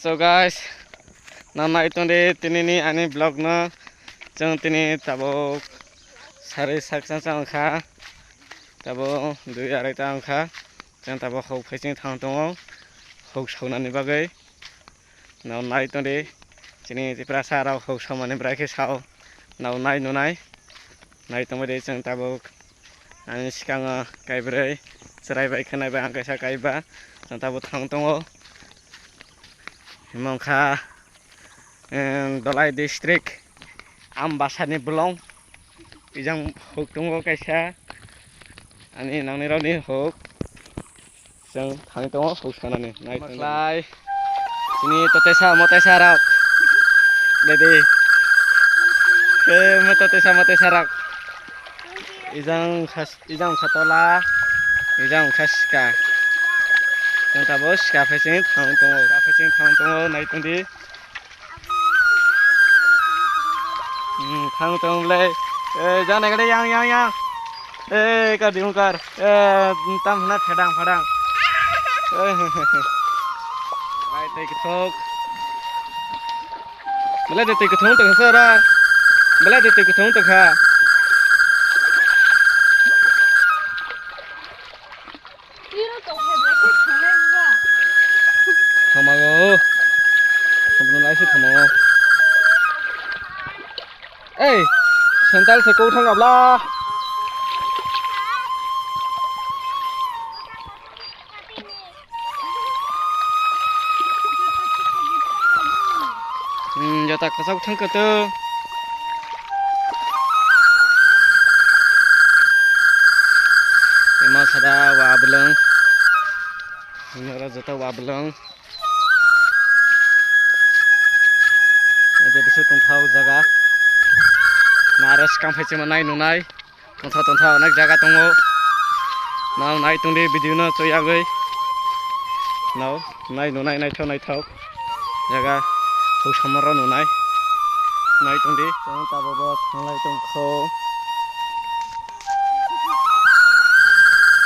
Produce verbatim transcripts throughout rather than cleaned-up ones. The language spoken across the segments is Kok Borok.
So guys, nang nai tongdi tinini ani vlog no. Chwng tini tabuk sari sak chang chang kha. Tabuk dui arai ta wng kha. Chwng tabuk huk phai chwng thang tongo. Huk saunani bagwi. Nang nai tongdi. Chini Tiprasa rok huk saumani bwrai khe sao. Nang nai nunai. Nai tongbai di chwng tabuk. Ani swkango kaibrwi chwrai bai khwnai bai ang kaisa kaiba. Chwng tabuk thang tongo. Himong kha, em, Dholai district, Ambasani bolong. Ijang huk tongo kaisa. Ani nangni rokni huk. Chwng thangwi tongo huk sanani. Nai tongdi. Maklai. Chini totesa motesa rok. Dede. He, mo totesa motesa rok. Ijang khas-, ijang kha tola. Ijang kha sika. Chwng tabuk sika phai chini thang tongo. Sika phai chini thang tongo, nai tongdi. Hmm, thang tong le. Eh, jana gade yang, yang, yang. Eh, kar di kar. Eh, tam hna phedang, phedang. Eh, bai tei kethok. Belai de tei kethok tong kha sara. Belai de tei kethok tong kha. Thamago. Aboni lai se thamago. Ei, sandal se kok thang abla. Hmm, jota kwchak thang khe to. Ema sada wa bwlwng. Noro jota wa bwlwng. Ede bisu tongthao jaga. Naro swkang phai chima nai nunai. Tongtha tongtha onek jaga tongo. Nang nai tongdi video no chwng yagwi. Nao nai nunai naithok naithok jaga huk samaro nunai. Nai tongdi. Chwng tabuk bo thanglai tongkho.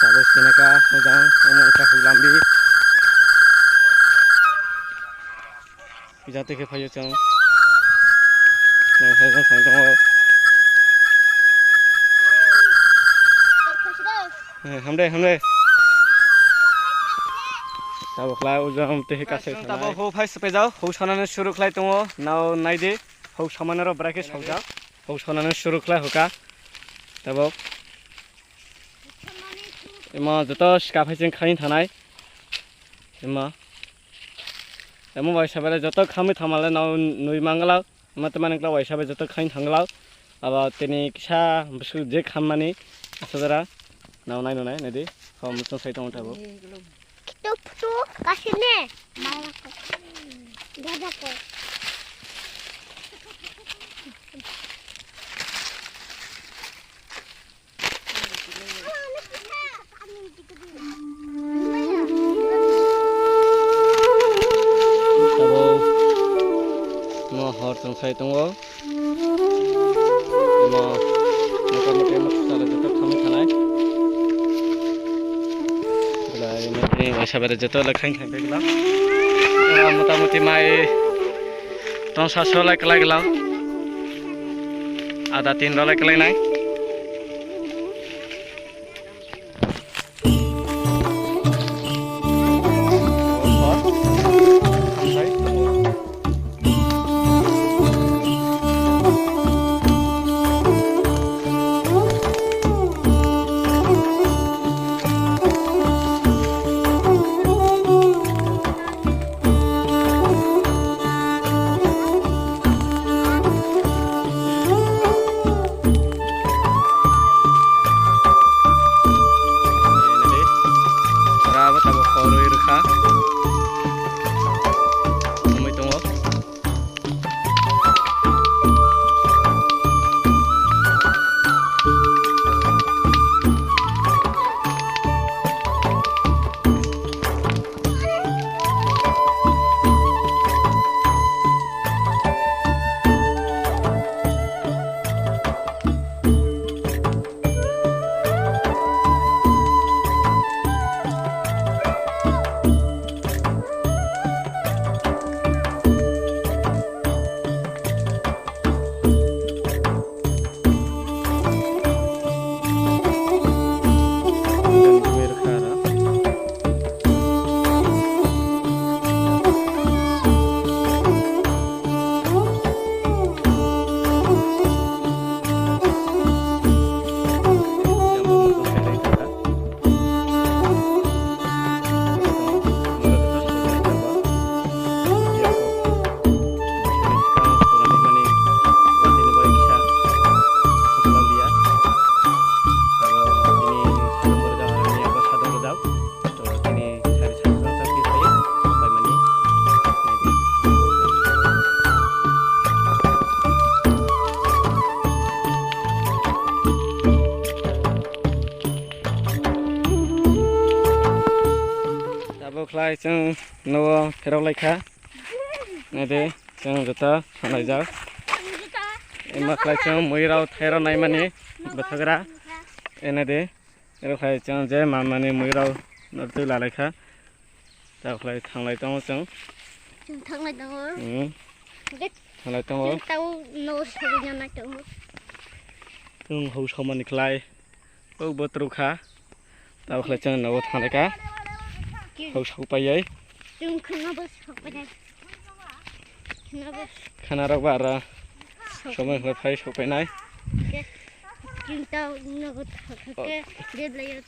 Tabuk sinaka mojang omo wngkha huk lambi. Jati khe phaio chwng. Nang hai jang thang tongo. Eh, hamde, hamde. Tabuk khlai ujang tei kasa. Tabuk huk phai swphaijak, huk sanani suru khlai tongo. Nao naidi, huk samanirok bwrai khe sokjak. Huk sanani suru khlai hukha. Tabuk. Imo joto sika phai chwng khaini thanai. Imo. Emo bai sabai joto khamwi thamalai no nui manglak. Emo tei mani kla bai sabai joto khaini thanglak. Abo tini kisa bwswk je khammani asajara. Nao nai nunai naidi. Hom chwng sai tongo tabuk. Kitu putu kasih ne. Mala ko. Dada ko. Tabuk no hor chwng sai tongo. Imo motamoti imo thara joto khamwi thanai. Belai imo tini waisa bere joto le khain khain phaikla. Imo motamoti mai tongsa solai kwlai gwlang. Ada tin rolai kwlai nai. Bai chwng nogo pherok laikha. Naidi chwng joto thanglaijak. Ema khlai chwng mui rok thairok naimani bwthagra. Ena de. Ero khai chwng je mamani mui rok nortwi lalaikha. Tabuk khlai thanglai tongo chwng. Chwng thanglai tongo. Hmm. Dek. Thanglai tongo. Chwng tau no sogwi nang tongo. Chwng hau somani khlai. Kok bo twrwkha. Tabuk khlai chwng nogo thanglaikha. Ki- Hau sokpaiyai. Chwng khwna bo sokpainai. Khwna bo. Khwna rok ba aro. Sok- Somoi khlai phai sokpainai. Dek. Chwng tau nogo thangkha khe, dek lai.